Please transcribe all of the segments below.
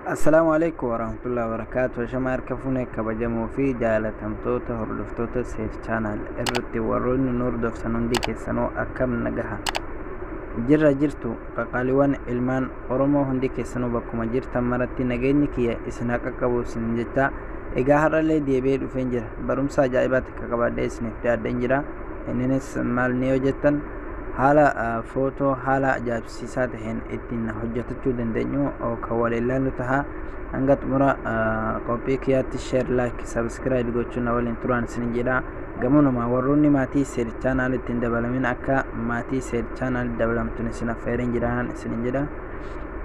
Assalaamu alaikum warahmatullahi wabarakatuh. Shama harka fuune kabajamoo fi jaalatamtoota hordoftoota Seef Channel irratti warroonni nu hordoftan hundi keessanuu akkam nagaha jirra jirtu? Qaqaaliiwwan ilmaan Oromoo hundi keessanuu bakkuma jirtan maratti nageenyi kiyya isin haa qaqqabu isin jecha. Egaa har'allee deebi'ee dhufeen jira. Barumsa ajaa'ibaa takka qabadhee isiniif dhiyaadheen jira. Inninis maal ni hojjettan? Haala footoo haala ajaa'ibsiisaa ta'een ittiin hojjetachuu dandeenyu kan waliin ilaallu taha. Hanga xumura qophii kiyyaatti share, like, subscribe gochuun na waliin turaan isin jedha. Gamanuma warroonni maatii Seed Channel ittiin dabalamin akka maatii Seed Channel dabalamtuun isin affeereen jiraan isin jedha.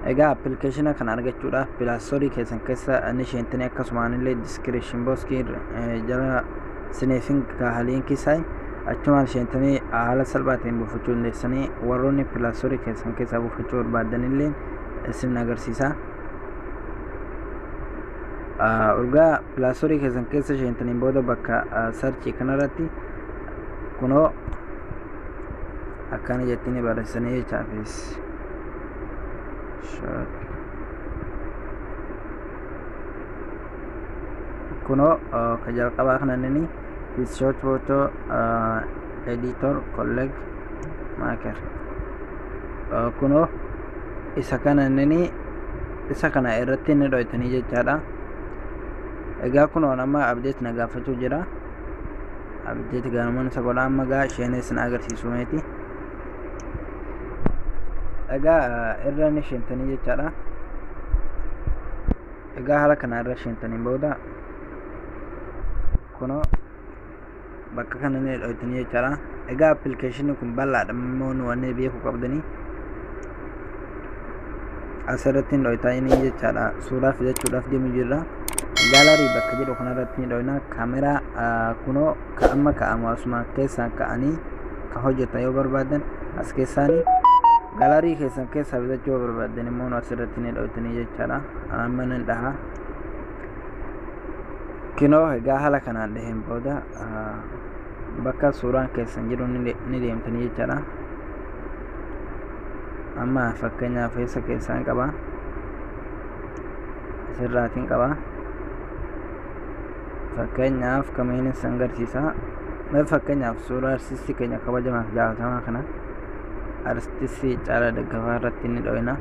Egaa appilikeeshina kana argachuudhaaf Play Store keessan keessa ni seentanii, akkasumaan illee description box jala sineefin kaaha liinkii isaa, achumaan seentanii haala salphaa ta'een buufachuu dandeessanii. Warroonni Play Store keessan keessaa buufachuu barbaadan illee isin agarsiisa. Urgaa Play Store keessan keessa seentaniin booda bakka search kanarratti kunoo akkana jettanii barreessanii jechaa fees. Kunoo ka jalqabaa kana nini short photo editor collage maker, kunoo isa kana nini isa kana irratti ni dhoytanii jechaadha. Egaa kunoo amma update na gaafachuu jira. Update gaanumaan isa godha. Amma gaa isheenis isin agarsiisu meeti. Egaa irra ni seentanii jechaadha. Egaa haala kana irra seentaniin booda kunoo bakka kana ni dhoytanii jechaadha. Egaa appilikeeshinni kun bal'aadha, immoo nu wanni beekuu qabdanii asirratti hin dhoytanii jechaadha. Suuraa fidachuudhaaf deemu jirra. Gallery bakka jedhu kanarratti ni dhoyna. Kaameraa kunoo ka amma ka'amu asuma keessaan ka'anii ka hojjetan yoo barbaadan as keessaanii, gallery keessan keessaa bitachuu yoo barbaadan immoo asirratti ni dhoytanii jechaadha. Amma nan dhaha kinoo. Egaa haala kanaan dhaheen booda bakka suuraan keessan jiru ni deemtanii jechaadha. Amma fakkeenyaaf eessa keessaan qaba? Asirraatiin qaba. Fakkeenyaaf kamiin isin agarsiisa? Fakkeenyaaf suuraa artistii keenya kabajamaaf jaalatamaa kana, artistii Caalaa Daggafaa irratti ni dhoyna.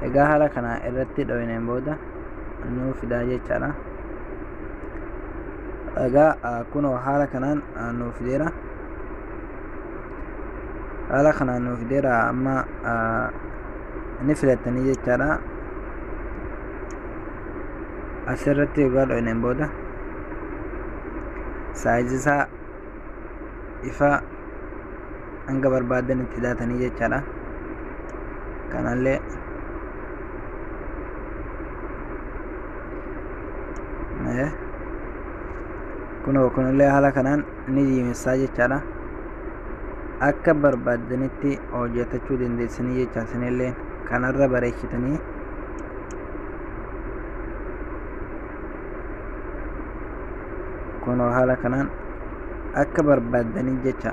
Egaa haala kana irratti dhoyneen booda nuu fidaa jechaadha. Egaa kunoo haala kanaan nuu fideera. Haala kanaan nuu fideera. Amma ni filattanii jechaadha. Asirratti egaa dhoyneen booda size isaa ifa hanga barbaadan itti daatanii jechaadha. Kanallee kunoo kunillee haala kanaan ni diimessaa jechaadha. Akka barbaaddanitti hojjetachuu dandeessanii jecha. Isinillee kanarra bareechitanii kunoo haala kanaan akka barbaaddanii jecha.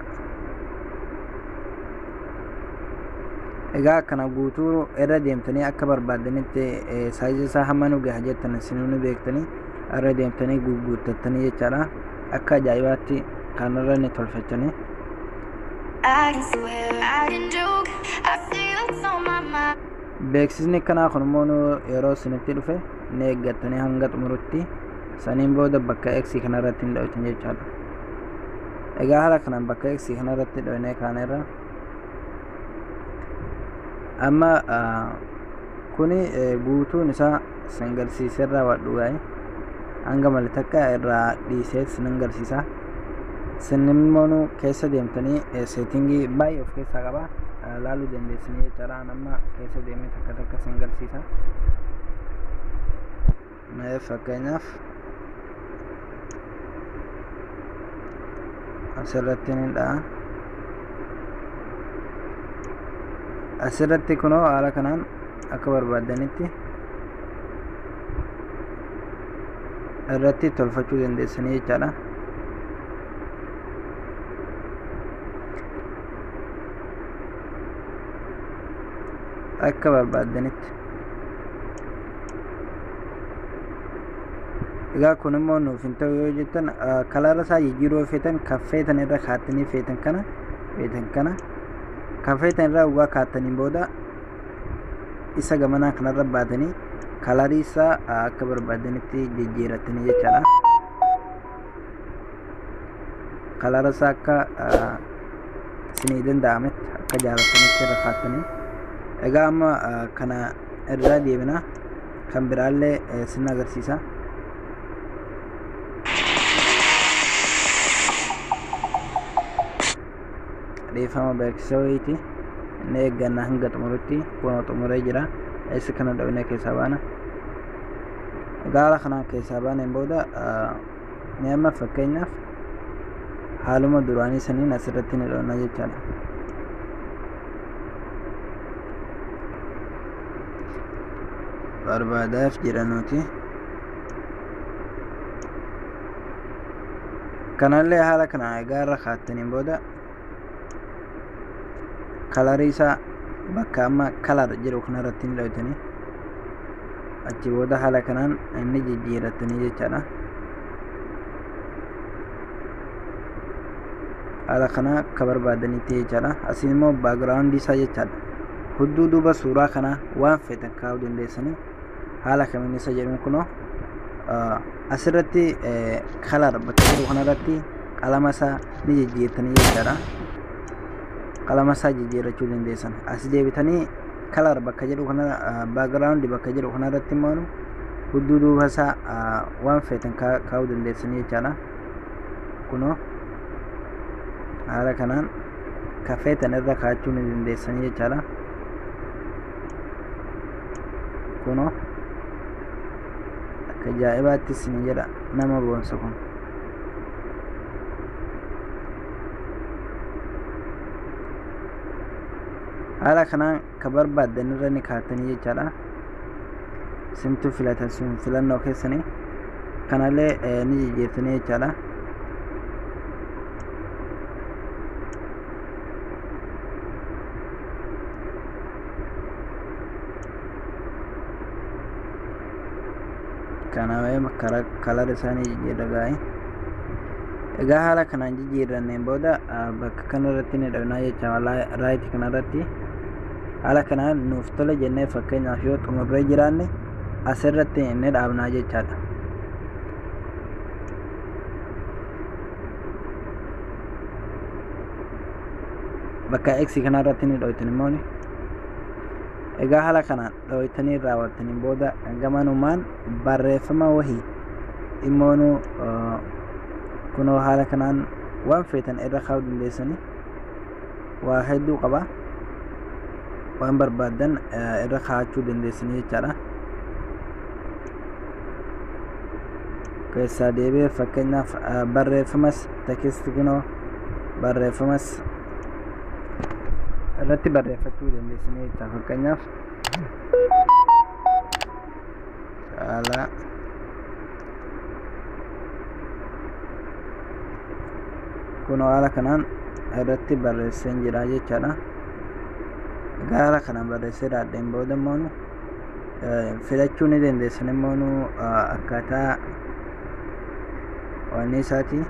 Egaa akkana guutuu irra deemtanii akka barbaaddanitti size isaa hamma nu gaha jettan isinuu ni beektanii, irra deemtanii guuttattanii jechaadha. Akka ajaa'ibaatti kanarra ni tolfachanii. I can swear, I can joke. I say what's on my mind. Beeksisni akkanaa kun immoo yeroo isinitti dhufe ni eeggattanii hanga xumurutti. Saniin booda bakka X kanarratti hin dhoytan jechaadha. Egaa haala kanaan bakka X kanarratti dhoynee kaaneerra. Amma kuni guutuun isaa sangarsiiserraa wadhu gaa'e hanga malee takka irraa dhiisee sin agarsiisa. Isin immoo keessa deemtanii setting baay'ee of keessaa qaba, laaluu dandeessanii jechaadha. Amma keessa deemee takka takka sin agarsiisa. Fakkeenyaaf asirratti ni dha'a. Asirratti kunoo haala kanaan akka barbaaddanitti irratti tolfachuu dandeessanii jechaadha. Akka barbaaddanitti. Egaa kun immoo nuuf hin ta'u yoo jettan, color isaa jijjiiruu feetan, kan feetan irra kaattanii, feetan kana kan feetan irra ugaa kaattaniin booda isa gamanaa kanarra baatanii color isaa akka barbaadanitti jijjiirattanii jechaadha. Color isaa akka isinii danda'ametti, akka jaalattanitti irra kaattanii. Egaa amma kana irraa deebina, kan biraallee sin agarsiisa. Dhiifama, beeksisa wayiiti. Inni eeggannaa hanga xumurutti. Kunoo xumuree jira. Eessa kana dhawinee keessaa baana. Egaa haala kanaan keessaa baaneen booda, ni amma fakkeenyaaf haaluma duraanii saniin asirratti ni dhawna jechaadha. Barbaadaaf jira nuti. Kanallee haala kanaan egaa irra kaattaniin booda, color isaa bakka amma color jedhu kanarratti ni dhawtanii, achi booda haala kanaan inni jijjiirattanii jechaadha. Haala kana akka barbaadanitti jechaadha. Asiin immoo background isaa jechaadha. Hudduu duuba suuraa kanaa waan feetan kaa'uu dandeessanii. Haala kamiin isa jedhuun, kunoo asirratti color bakka jedhu kanarratti qalama isaa ni jijjiirtanii jechaadha. Qalama isaa jijjiirrachuu dandeessan. As deebitanii color bakka jedhu kana, background bakka jedhu kanarratti immoo hudduu duuba isaa waan feetan kaa'uu dandeessanii jechaadha. Kunoo haala kanaan ka feetan irra kaa'achuu ni dandeessanii jechaadha. Kunoo akka ajaa'ibaatti isin jedha, nama boonsa kun. Haala kanaan ka barbaaddan irra ni kaa'attanii jechaadha. Isintu filata, sun filannoo keessanii. Kanallee ni jijjiirtanii jechaadha. Kanaaf color isaanii jijjiirra gaa'e. Egaa haala kanaan jijjiirranneen booda, bakka kanarratti ni dhabnaa jecha, right kanarratti. Haala kanaan nuuf tole jennee, fakkeenyaaf yoo xumurree jiraanne, asirratti ni dhaabnaa jechaadha. Bakka X kanarratti ni dhoytan immoo. Egaa haala kanaan dhoytanii raawwattaniin booda, gamanumaan barreeffama wahii immoonuu kunoo haala kanaan waan feetan irra kaa'uu dandeessanii. Waa hedduu qaba, waan barbaaddan irra kaa'achuu dandeessanii jechaadha. Keessaa deebi'ee fakkeenyaaf barreeffamas, text, kunoo barreeffamas irratti barreeffachuu dandeessanii jecha. Fakkeenyaaf caalaa, kunoo haala kanaan irratti barreesseen jira jechaadha. Egaa haala kanaan barreessee raadheen booda immoo filachuu ni dandeessan immoo akkaataa wanni isaati.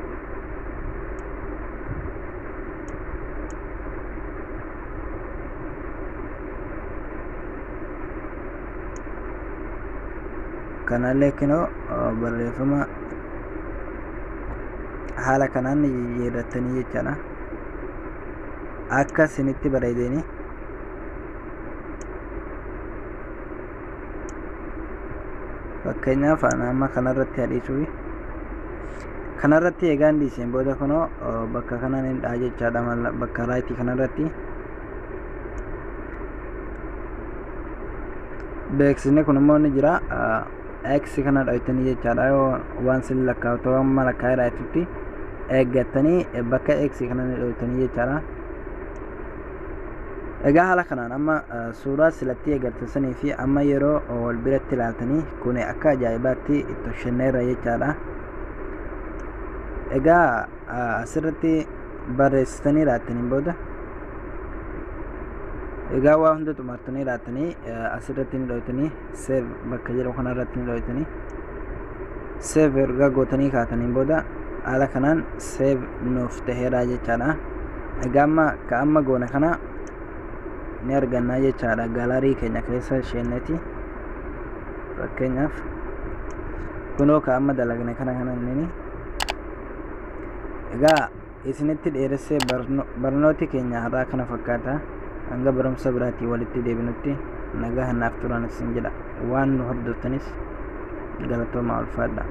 Kanallee kinoo barreeffama haala kanaan ni jijjiirrattanii jechaadha, akka isinitti bareedanii. Fakkeenyaaf amma kanarratti hadhiisuufi kanarratti eegaan dhiiseen booda, kunoo bakka kanaan hin dha'a jechaadha, bakka right kanarratti. Beeksisni kun immoo ni jira. X kana dhoytanii jechaadha. Yoo waan sin lakkaa'u amma lakkaa'ee raayitutti eeggattanii, bakka X kana ni dhoytanii jechaadha. Egaa haala kanaan amma suuraa silatti eegaltan sanii fi amma yeroo wal biratti ilaaltanii, kun akka ajaa'ibaatti itti hojjenneerra jechaadha. Egaa asirratti barreessitanii raattaniin booda Egaa waa hunda xumurtanii laattanii asirratti ni dhoytanii, save bakka jedhu kanarratti ni dhoytanii. Save erga gootanii kaataniin booda haala kanaan save nuuf taheera jechaadha. Egaa amma ka amma goone kana ni argannaa jechaadha gallery keenya keessa isheenneeti. Fakkeenyaaf, kunoo ka amma dalagne kana kana inni. Egaa isinitti dheeressee, barnooti keenya har'aa kana fakkaata. Hanga barumsa biraatii walitti deebinutti nagaa naaf turan isin jedha. Waan nu hordoftanis galatoomaa, ulfaadha.